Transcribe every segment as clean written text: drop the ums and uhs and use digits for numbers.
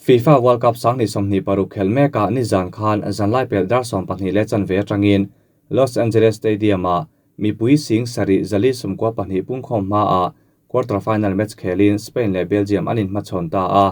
FIFA World Cup 2026 khel mekah nizan khan zanlai pelh dar 12:15 atangin Los Angeles Stadium-ah mipui 74,092 pungkhawm hmaah quarter final match khelin Spain leh Belgium an inhmachhawn ta a.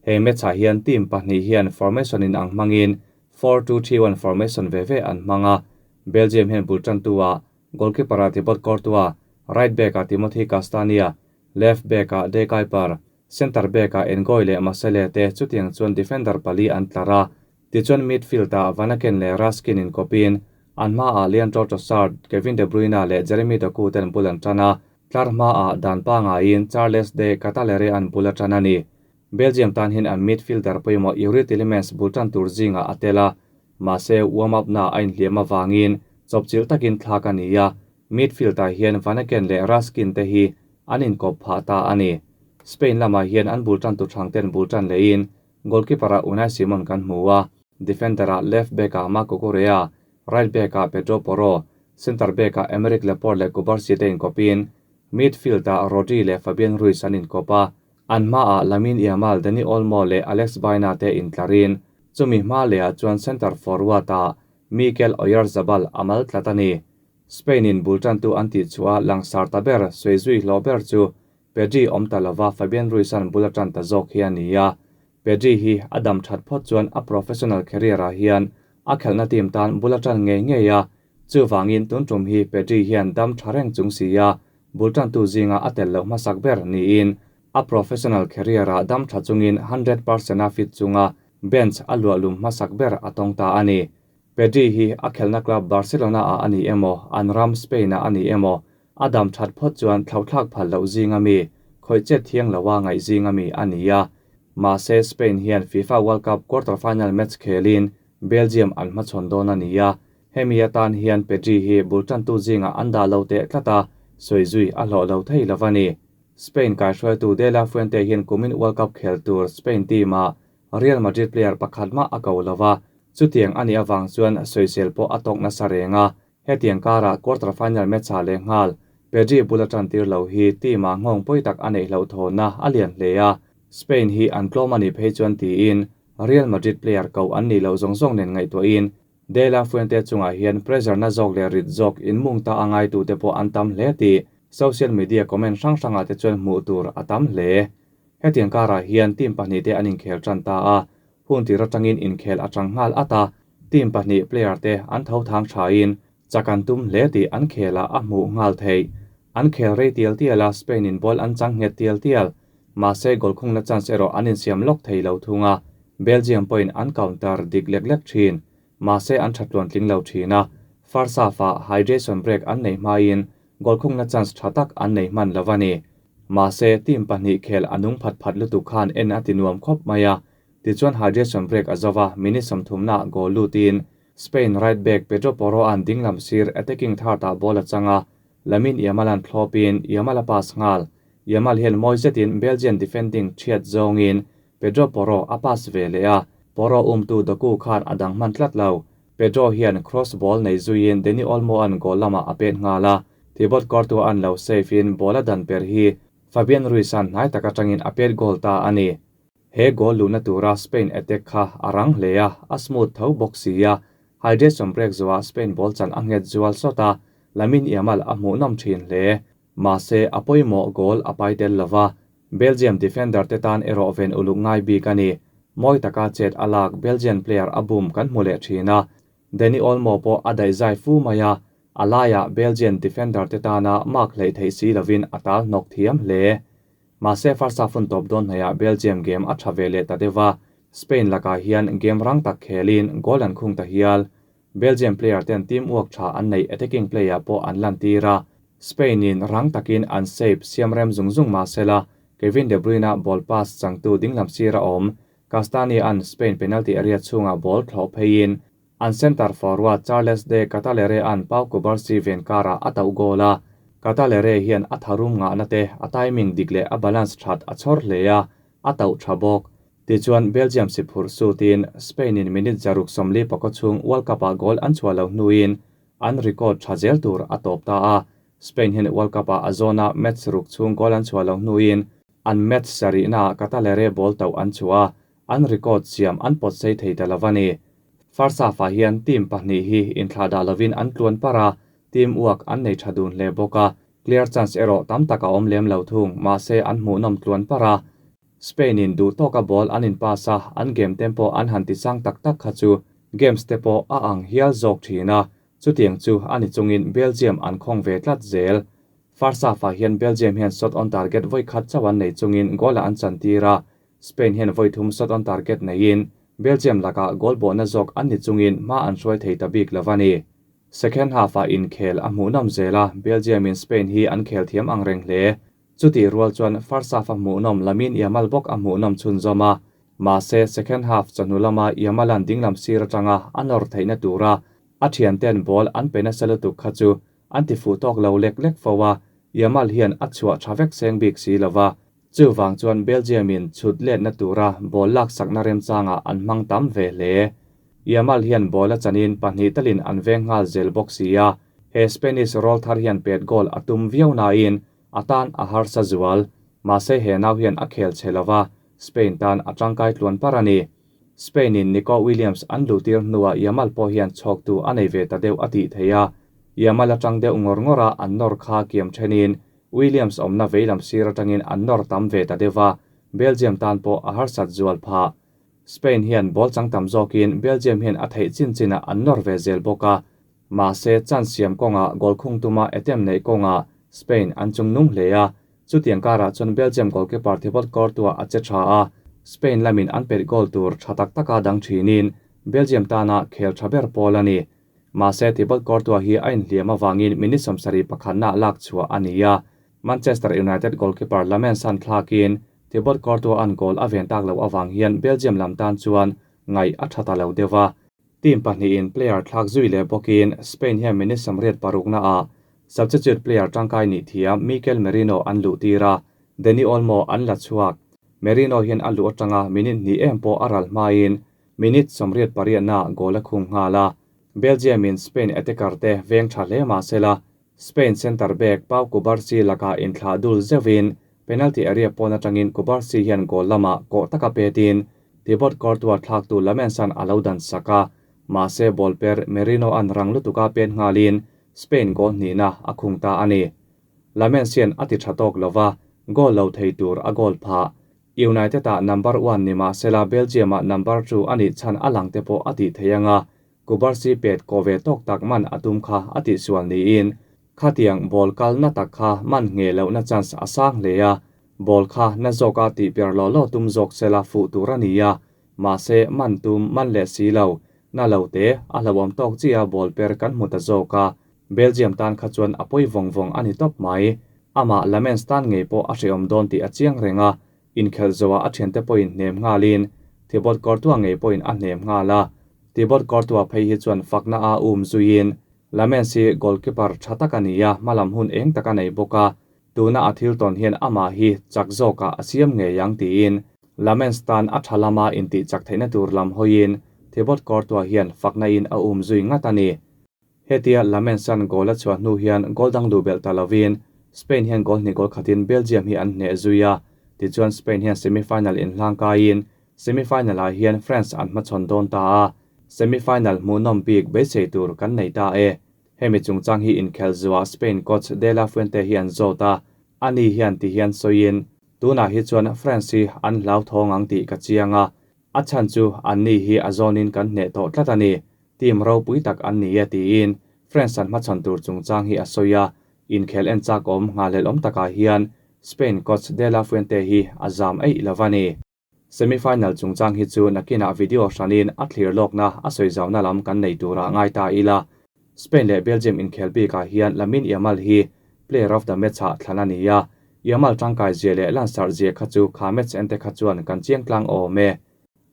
He match-ah hian team pahnih hian formation in ang hmangin 4-2-3-1 formation ve ve an hmang a. Belgium hian bul tantu-ah goalkeeper-ah Thibaut Courtois, right back-ah Timothy Castagne, left back-ah De Cuyper, center back-ah Ngoy leh Maehle te chutiang chuan defender pali an tlar a. Tichuan midfield-ah Vanaken leh Raskin inkawpin an hmaah Leandro Trossard, Kevin De Bruyne leh Jeremy Doku ten bul an tan a. Tlar hmaah dan pangaiin Charles De Ketelaere an bul a tan a ni. Belgium tan hian an midfielder pawimawh Youri Tielemans bul tan tur zingah a tel a. Mahse warm up na a inhliam avangin chawpchilh takin thlak a ni a. Midfield-ah hian Vanaken leh Raskin te hi an inkawp phah ta a ni. Spain lamah hian an bul tan tu thang ten bul tan lehin goalkeeper-ah Unai Simon kan hmu a. Defender-ah left back-ah Marc Cucurella, right back-ah Pedro Porro, center back-ah Aymeric Laporte leh Cubarsi te inkawpin midfield-ah Rodri leh Fabian Ruiz an inkawp a. An hmaah Lamine Yamal, Dani Olmo leh Alex Baena te intlarin chumi hma lehah chuan center forward-ah Mikel Oyarzabal a mal tlat a ni. Spain-in bul tantu an tih chhuah langsar ta ber sawi zui hlawh ber chu Pedri awm ta lova Fabian Ruiz an bul atan ta zawk hi a ni a. Pedri hi a dam that phawt chuan a professional career-ah hian a khelhna team tan bul atan ngei ngei a. Chuwangin tun tum hi Pedri hian dam tha reng chung si a, bul tantu zinga a tel lo hmasak ber niin a professional career-ah dam tha chungin 100% a fit chunga bench a luah lum hmasak ber a tawng ta a ni. Pedri hi a khelhna club Barcelona ah a ni emaw, an ram Spain ah a ni emaw, a dam that phawt chuan thlauhthlak phal loh zinga mi, khawih chet thiang loa ngaih zinga mi a ni a. Mahse Spain hian FIFA World Cup quarter final match khelin Belgium an hmachhawn dawn a ni a. Hemi atan hian Pedri hi bul tantu zinga an dah lo teh tlat a, sawi zui a hlawh lo thei lo a ni. Spain kaihruaitu De La Fuente hian kumin World Cup khel tur Spain team-ah Real Madrid player pakhat mah a ko lova, chutiang ani awang chuan sawisel pawh a tawk nasa reng a. Hetiang karah quarter final match-ah leh nghal Pedri bul atan tir lo hi team-ah nghawng pawi tak a neih hloh thawna a lian hle a. Spain hi an tlawm ani phei chuan tiin Real Madrid player ko an ni lo zawng zawng nen ngaihtuahin De La Fuente chungah hian pressure na zawk leh rit zawk in mung ta angai tu te pawh an tam hle ti social media comment hrang hrangah te chuan hmuh tur a tam hle. Hetiang karah hian team pahnih te an inkhel tan ta a, hun tir atangin inkhel atang nghal ata team pahnih player te an tho thang thain chakan tum hle ti an khela a hmuh nghal thei. An khel rei tial tial a, Spain in ball an chang nghet tial tial. Mahse goal khung na chance erawh an insiam lawk thei lo thunga. Belgium pawhin an counter dik lek lek thin. Mahse an thatluan tling lo thin a. First half-ah hydration break an nei hmain goal khung na chance tha tak an nei hman lo a ni. Mahse team pahnih khel anung phat phat lutuk khan en a ti nuam khawp mai a. Tichuan hydration break a zova minute 30 na goal lutin Spain right back Pedro Porro an dinglam sir attacking third ah ball a changa. Lamine Yamal an thlawpin Yamal a pass ngal. Yamal hian mawi zetin Belgian defending thiat zawngin Pedro Porro a pass ve leh a. Porro umtu Doku khan a dang hman tlat lo. Pedro hian cross ball nei zuiin Dani Olmo an goal lamah a pet nghal a. Thibaut Courtois an lo save in ball a dan per hi Fabian Ruiz an hnai tak atangin a pet goal ta a ni. He goal luna tura Spain attack kha a rang hle a, a smooth tho bawk si a. Hydration break zuwa Spain ball chan a nghet zual sawt a, Lamine Yamal a hmuh nawm thin hle. Mahse a pawimawh goal a pai tel lova. Belgium defender te tan erawh ven uluk ngai bik a ni. Mawi taka chet a lak Belgian player a bum kan hmu leh thin a. Dani Olmo pawh a daih zai fu mai a. A laiah Belgian defender te tana mark hlei thei si lovin a tal hnawk thiam hle. Mahse first half hun tawp dawn hnaiah Belgium game a tha ve leh ta deuha. Spain lakah hian game rang tak khelin goal an khung ta hial. Belgium player ten team work tha an nei attacking player pawh an lan tir a. Spain in rang takin an save siam rem zung zung mahsela Kevin De Bruyne ball pass changtu dinglam sira awm. Castagne an Spain penalty area chunga ball thlo pheiin an center forward Charles De Ketelaere an Pau Cubarsi ven kara a tauh goal a. Ketelaere hian a tharum nga na te a timing dik leh a balance that a chhawr hle a, a tauh tha bawk. Tichuan Belgium si phur sutin Spain in minute 144 chhung World Cup ah goal an chhuah lo hnuin an record tha zel tur a tawp ta a. Spain hian World Cup ah a zona match ruk chhung goal an chhuah lo hnuin an match sarih na Ketelaere ball tauh an chhuah a. an record siam an pawt sei thei ta lo a ni. First half-ah hian team pahnih hi inthlahdah lovin an tluan parh a, team work an nei tha dun hle bawk a, clear chance erawh tam tak a awm lem lo thung, mahse an hmuhnawm tluan parh a. Spain in duh tawka ball an in pass a, an game tempo an han ti sang tak tak kha chu games te pawh a ang hial zawk thin a, chutiang chu a ni chungin Belgium an khawng ve tlat zel. First half-ah hian Belgium hian shot on target vawi khat chauh an nei chungin goal-ah an chantir a, Spain hian vawi thum shot on target neiin Belgium lakah goal bawhna zawk an ni chungin hma an hruai thei ta bik lo a ni. Second half-ah inkhel a hmuhnawm zel a, Belgium in Spain hi an khel thiam ang reng hle. Chutih rual chuan first half a hmuhnawm Lamine Yamal bawk a hmuhnawm chhunzawm a, mahse second half chawhnu lama Yamal-a'n dinglam sir atanga a nawr theihna tura a thiante'n ball an pe nasa lutuk kha chu an ti fuh tawk lo lek lek fo a, Yamal hian a chhuah tha vek seng bik si lo va. Chuvang chuan Belgium-in chhut letna tura ball laksakna remchangah an hmang tam ve hle. Yamal hian ball a chanin pahnih talin an veng nghal zel bawk si a, he Spanish rawlthar hian pet goal a tum viau nain A tan a harsa zual. Mahse he nau hian a khel chhe lo va, Spain tan a tangkai tluan par a ni. Spain in Nico Williams an luhtir hnuah Yamal pawh hian chhawktu a nei ve ta deuh a tih theih a. Yamal atang deuh ngawr ngawr a an nawr kha kiam thenin Williams awmna veilam sir atangin an nawr tam ve ta deuh a, Belgium tan pawh a harsat zual phah. Spain hian ball chang tam zawkin Belgium hian a theih chin chinah an nawr ve zel bawk a. Mahse, chance siam kawngah goal khung tuma attempt neih kawngah Spain an chung nung hle a, chutiang karah chuan Belgium goalkeeper Thibaut Courtois a che tha a, Spain lamin an pet goal tur tha tak taka dang thinin Belgium tana khel tha ber pawl a ni. Mahse, Thibaut Courtois hi a inhliam avangin minute 70 pakhatna lak chhuah a ni a, Manchester United goalkeeper Lammens an thlakin Thibaut Courtois an goal a ven tak loh avang hian Belgium lam tan chuan ngaih a tha ta lo deuh a. Team pahnihin player thlak zui leh bawkin Spain hian minute 86 naah substitute player tangkai nih thiam Mikel Merino an luh tir a, Dani Olmo an la chhuak. Merino hian a luh atanga minute hnih em pawh a ral hmain minute 88 naah goal a khung nghal a. Belgium in Spain attacker te veng tha hle mah sela Spain centre back Pau Cubarsi lakah inthlah dul zeuhin penalty area pawn atangin Cubarsi hian goal lamah kawh taka petin Thibaut Courtois thlaktu Lamensan a lo dan sak a, mahse ball per Merino-a'n rang lutuka pen nghalin Spain goal hnihna a khung ta a ni. Lamens hian a ti tha tawk lova, goal lo thei tur a goal phah. United-ah number one ni mahsela Belgium-ah number two a nih chhan a lang te pawh a tih thei anga, Kubarsi pet kaw ve tawk tak man a tum kha a tihsual niin khatiang ball kal na tak kha man ngheh lohna chance a sang hle a, ball kha na zawka tih per law law tum zawk sela fuh tur a ni a, mahse man tum man leh si lo, na lo te a hlauhawm tawk chiah a ball per kan hmu ta zawk a, Belgium tan kha chuan a pawi vawng vawng a ni tawp mai. Amah Lamens tan ngei pawh a hrehawm dawn tih a chiang reng a, Inkhelh zawhah a thiante pawhin hnem nghalin Thibaut Courtois ngei pawhin a hnem nghal a. Thibaut Courtois phei hi chuan fakna a um zuiin Lamens hi goalkeeper tha tak a ni a, hmalam hun eng tak a nei bawk a, tuna a thil tawn hian amah hi chak zawkah a siam ngei ang tiin Lamens tan a tha lama intih chak theihna tur lam hawiin Thibaut Courtois hian fakna in a um zui ngat a ni. Hetia Lamens-a'n goal a chhuah hnu hian goal dang duh belh ta lovin Spain hian goal hnih goal khatin Belgium hi an hneh zui a, tichuan Spain hian semi-final inhlang kaiin semi-final-ah hian France an hmachhawn dawn ta a, semi-final hmuhnawm bik beisei tur kan nei ta e. Hemi chungchang hi inkhelh zuah Spain coach De La Fuente hi an zawt a, ani hian ti hian sawiin, Tunah hi chuan France hi an hlauthawng ang tih ka chiang a, a chhan chu anni hi a zawnin kan hneh tawh tlat a ni. Team ropui tak an ni e tiin France an hmachhawn tur chungchang hi a sawi a, inkhel en chak awm nghahlelh awm takah hian Spain coach De La Fuente hi a zam eih lo a ni. Semi-final chungchang hi chu nakinah video hranin a thlir lawkna a sawi zauna lam kan nei turah ngai ta ila. Spain leh Belgium inkhel bikah hian Lamine Yamal hi player of the match-ah thlan a ni a, Yamal tangkai zia leh lansarh zia kha chu kha match en te kha chuan kan chiang tlang awm e.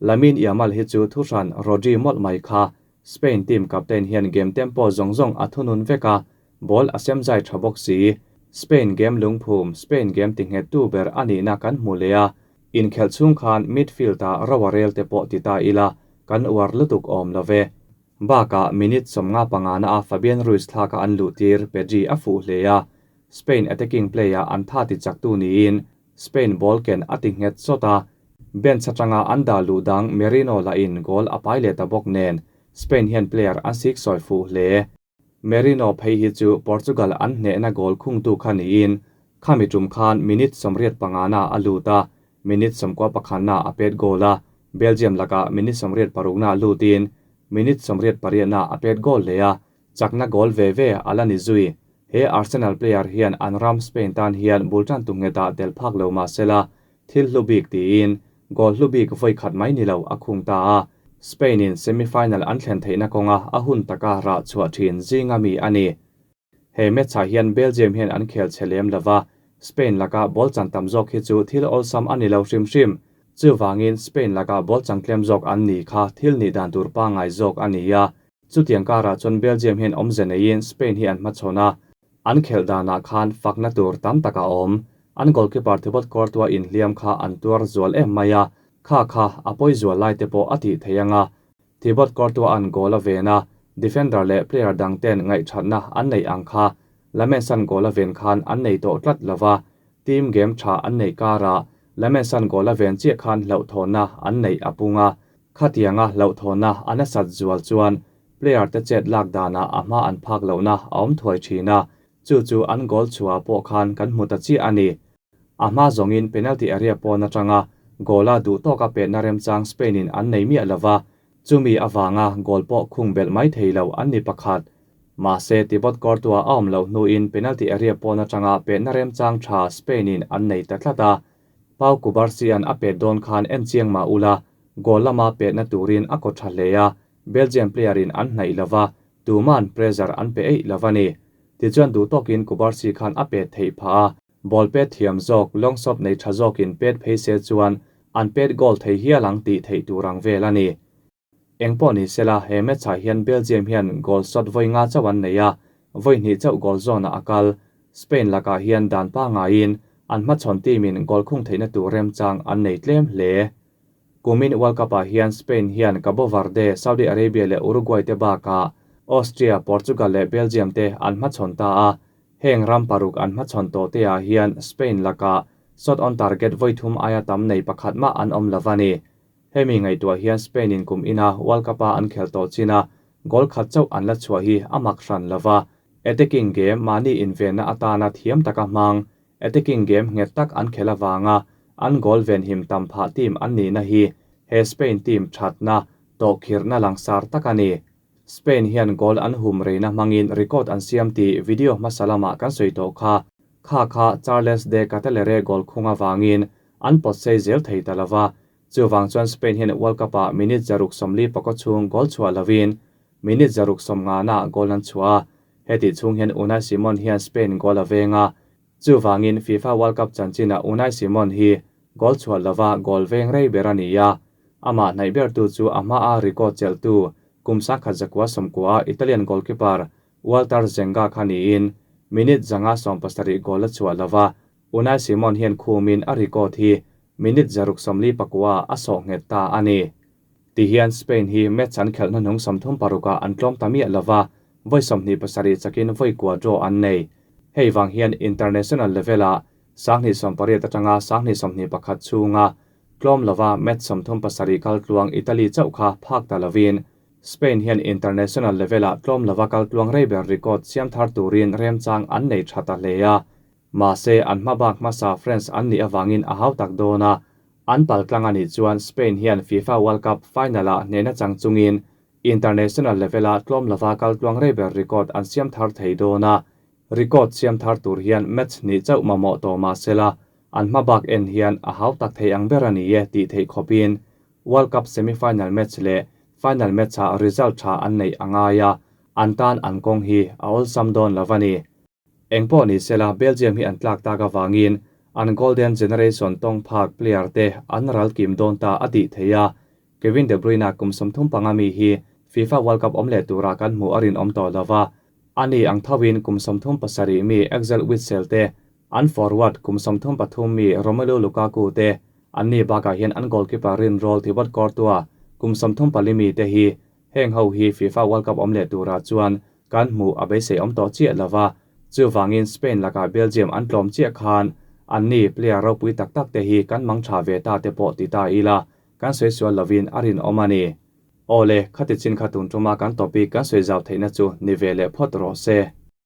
Lamine Yamal hi chu thuhran Rodri mawlh mai kha. Spain team captain hian game tempo zawng zawng a thunun vek a, ball a sem zai tha bawk si. Spain game lungphum, Spain game ti nghettu ber a nihna kan hmu leh a, inkhelh chhung khan midfield-ah ro a rel te pawh ti ta ila, kan uar lutuk awm lo ve. Bakah minute 55 na a Fabian Ruiz thlaka an luhtir Pedri a fuh hle a, Spain attacking play-ah an tha ti chaktu niin Spain ball ken a ti nghet sawt a. Bench atanga an dah luh dang Merino lahin goal a pai leh ta bawk nen Spain hian player an sik sawi fuh hle. Merino phei hi chu Portugal an hnehna goal khungtu kha niin khami tum khan minute 85 na a lut a, minute 91 na a pet goal a, Belgium lakah minute 86 na lutin minute 88 na a pet goal leh a, chakna goal ve ve a la ni zui. He Arsenal player hian an ram Spain tan hian bul tan tu nghetah tel phak lo mah sela, thil hlu bik tiin goal hlu bik vawi khat mai ni lo a khung ta a, Spain in semi-final an thlen theihna kawnga a hun taka rah chhuah thin zinga mi a ni. He match ah hian Belgium hian an khel che lem lova, Spain laka ball chan tam zawk hi chu thil awlsam a ni lo hrim hrim. Chuvangin Spain laka ball chan tlem zawk an ni kha thil nih dan tur pangngai zawk a ni a. Chutiang karah chuan Belgium hian awmze neiin Spain hi an hmachhawn a, an khelh danah khan fakna tur tam tak a awm. An goalkeeper Thibaut Courtois inhliam kha an tuar zual em mai a, kha kha a pawi zual lai te pawh a tih theih ang a. Thibaut Courtois an goal a ven a, defender leh player dang ten ngaihthatna an neih ang kha Lammens-a'n goal a ven khan an nei tawh tlat lo va, team game tha an neih karah Lammens-a'n goal a ven chiah khan hlauhthawnna an neih a pung a. Khatianga hlauhthawnna a nasat zual chuan player te chet lak danah a hma an phak lohna a awm thuai thin a, chu chu an goal chhuah pawh khan kan hmu ta chiah a ni. A hma zawngin penalty area pawn atanga goal a duh tawka petna remchang Spain in an nei miah lova, chumi avanga goal pawh khung belh mai thei lo an ni pakhat. Mahse, Thibaut Courtois a awm loh hnuin penalty area pawn atanga petna remchang tha Spain in an nei ta tlat a. Pau Cubarsi-a'n a pet dawn khan en chiang mah ula, goal lama petna turin a kaw tha hle a, Belgium player in an hnaih lova, tuman pressure an pe eih lo a ni. Tichuan duh tawkin Cubarsi khan a pet theih phah a, ball pet thiam zawk, long shot nei tha zawkin pet phei se chuan an pet goal thei hial ang tih theih tur ang vel a ni. Engpawh ni sela, he match ah hian Belgium hian goal shot vawi nga chauh an nei a, vawi hnih chauh goal zawn ah a kal. Spain lakah hian dan pangaiin an hmachhawn team in goal khung theihna tur remchang an nei tlem hle. Kumin World Cup ah hian Spain hian Cabo Verde, Saudi Arabia leh Uruguay te bakah Austria, Portugal leh Belgium te an hmachhawn ta a. Heng ram paruk an hmachhawn tawh te ah hian Spain lakah shot on target vawi thum aia tam nei pakhat mah an awm lo a ni. Hemi ngaihtuah hian Spain in kum ina World Cup a an khelh tawh chin a, goal khat chauh an la chhuah hi a mak hran lo va. Attacking game mahni invenna atana thiam taka hmang, attacking game nghet tak an khelh avanga an goal venhim tam phah team an nihna hi he Spain team thatna tawhkhirhna langsar tak a ni. Spain hian goal an hum reina hmangin record an siam tih video hmasa lamah kan sawi tawh kha. Kha kha Charles de Ketelaere goal khung avangin an pawt sei zel thei ta lova. Chuvang chuan Spain hian World Cup-ah minute 140 chhung goal chhuah lovin minute 150 na goal an chhuah a. Hetih chhung hian Unai Simon hian Spain goal a veng a. Chuvangin FIFA World Cup chanchinah Unai Simon hi goal chhuah lova goal veng rei ber a ni a. Amah hnaih bertu chu a hmaa record chelhtu kum 1990 Italian goalkeeper Walter Zenga kha niin minute 170 goal a chhuah lova Unai Simon hian khumin a record hi minute 149 a sawh nghet ta a ni. Tihian Spain hi match an khelh hnuhnung 36 ah an tlawm ta miah lova, vawi 27 chakin vawi kua draw an nei. Hei vang hian international level ah 2018 atanga 2021 chhunga tlawm lova match 37 kal tluang Italy chauh kha phak ta lovin Spain hian international level ah tlawm lova kal tluang rei ber record siam thar turin remchang an nei tha ta hle a. Mahse an hma bak hmasa France an nih avangin a hau tak dawn a, an pal tlang a nih chuan Spain hian FIFA World Cup final ah hnehna chang chungin international level ah tlawm lova kal tluang rei ber record an siam thar thei dawn a. Record siam thar tur hian match hnih chauh mamawh tawh mah sela, an hma bak en hian a hau tak thei ang ber a ni e tih theih khawpin World Cup semi-final match leh final match ah result tha an neih a ngai a, an tan an kawng hi a awlsam dawn lo a ni. Engpawh ni sela Belgium hi an tlak tak avangin an golden generation tawng phak player te an ral kim dawn ta a tih theih a. Kevin De Bruyne kum 35 mi hi FIFA World Cup awm leh tura kan hmuh a rinawm tawh lova. Ani ang thoin kum 37 mi Axel Witsel te, an forward kum 33 mi Romelu Lukaku te, anni bakah hian an goalkeeper rin roll Thibaut Courtois kum 34 mi te hi heng ho hi FIFA World Cup awm leh tura chuan kan hmuh a beisei awm tawh chiah lova. Chuvangin Spain lakah Belgium an tlawm chiah khan Anni player ropui tak tak te hi kan mang tha ve ta te pawh ti ta ila, kan sawi sual lovin a rinawm a ni. Awle, khati chin kha tun tuma kan topic kan sawi zau theihna chu ni ve leh phawt rawh se.